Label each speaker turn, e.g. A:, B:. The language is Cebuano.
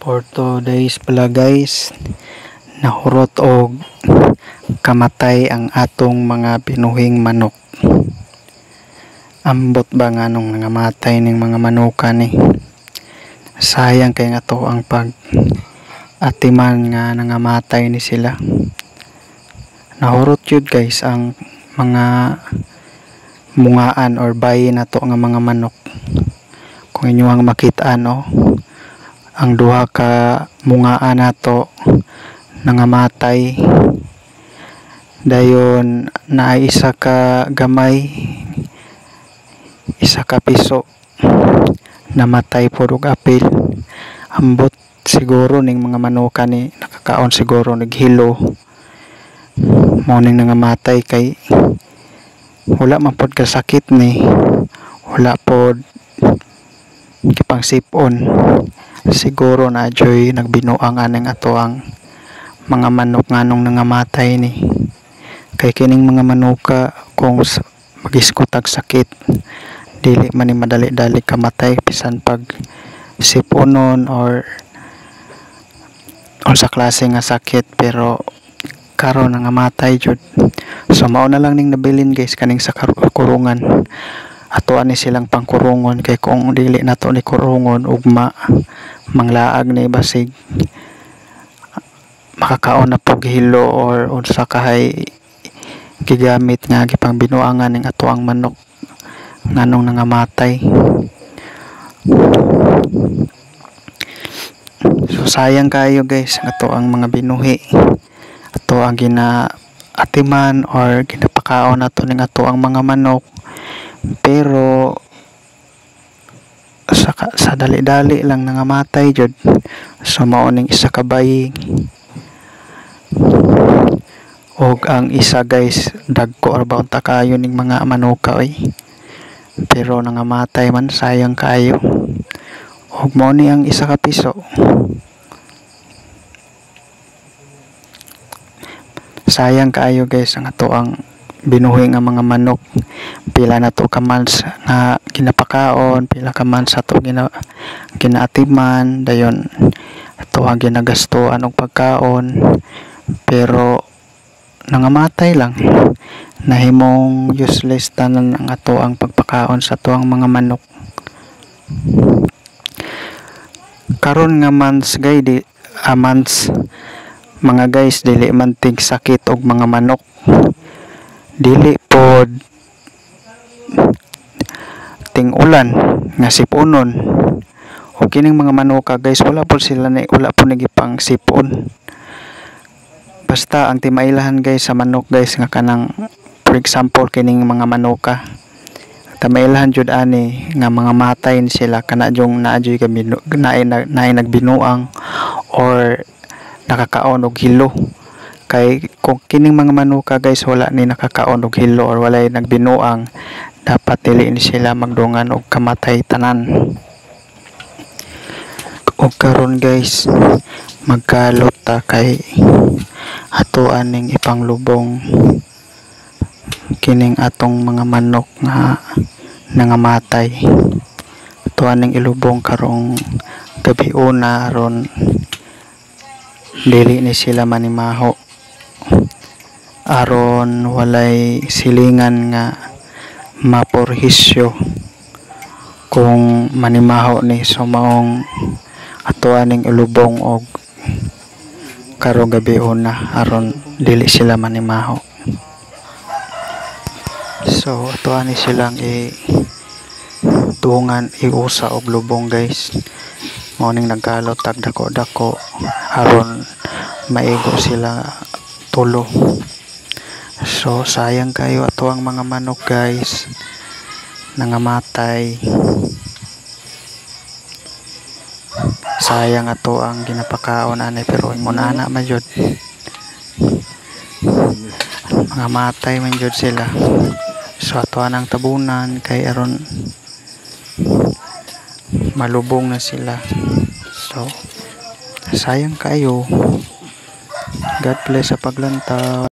A: For 2 days pala, guys, nahurot og kamatay ang atong mga binuhing manok. Ambot ba nganong nangamatay ning mga manuka ni? Sayang kay nga to ang pag atiman nga nangamatay ni sila. Nahurot yun, guys, ang mga mungaan or bayi nato nga mga manok. Kung inyo ang makita, no, ang duha ka mungaan nato nangamatay. Dayon naay isa ka gamay, isa ka piso, namatay pod og apil. Ambot, siguro ning mga manuka ni nakakaon siguro naghilo, mao ning nangamatay, kay wala man pod kasakit ni, wala pod gipang sipon. Siguro na joy nagbinuang aning ato ang mga manok nganong nangamatay ni, kay kining mga manuka, kung magisgot og sakit, dili man ni madali-dali kamatay bisan pag siponon or unsa klase nga sakit, pero karon nangamatay jud. So mao na lang ning nabilin, guys, kaning sa kurungan. Ato ani silang pangkurungon, kay kung dili nato ni kurungon, ugma manglaag ni, basig makakaon na pog hilo or unsa kahay gigamit nga gipang binuangan ning ato ang manok nganong nangamatay. So sayang kayo, guys, ato ang mga binuhi, ato ang gina atiman or ginapakaon nato ning ato ang mga manok, pero sa dali-dali lang nangamatay jud. So mao ning isa ka bayi og ang isa, guys, dagko ra ba unta kayo ning mga manuka oy, pero nangamatay man. Sayang kayo. Og mao ni ang isa ka piso. Sayang kaayo, guys, ang ato ang binuhi nga mga manok. Pila na to ka months nga ginapakaon, pila ka months ato ginaatiman, dayon ato ang ginagastuan og pagkaon, pero nangamatay lang. Nahimong useless tanan ang ato ang pagpakaon sa ato ang mga manok. Karon nga months, guys, di, months mga guys, dili man tig sakit og mga manok, dili pod ting ulan nga sipunon. O kining mga manuka, guys, wala po sila ni, wala po nagipang sipon. Basta ang timailahan, guys, sa manok, guys, nga kanang for example kining mga manuka, tamailahan jud ani nga mga matay ni sila kana jung naa juy naay, naay nagbinuang or nakakaon og hilo. Kay kung kining mga manuka, guys, wala ni nakakaon og hilo or walay nagbinuang, dapat dili ni sila magdungan og kamatay tanan. Og karon, guys, magkalot ta kay ato aning ipanglubong kining atong mga manok nga nangamatay. Ato aning ilubong karong gabi una aron dili ni sila manimaho, aron walay silingan nga maporhisyo kung manimaho ni. So maong ato aning ilubong og karong gabi una aron dili sila manimaho. So ato ani silang i tungan, iusa og lubong, guys. Mao ning nagkalot tag dako-dako aron maigo sila tulo. So sayang kayo ato ang mga manok, guys, nangamatay. Sayang ato ang ginapakaon ani, pero ingon ana man jud, mga matay man jud sila. So ato anang tabunan kay aron malubong na sila. So sayang kayo. God bless sa paglantaw.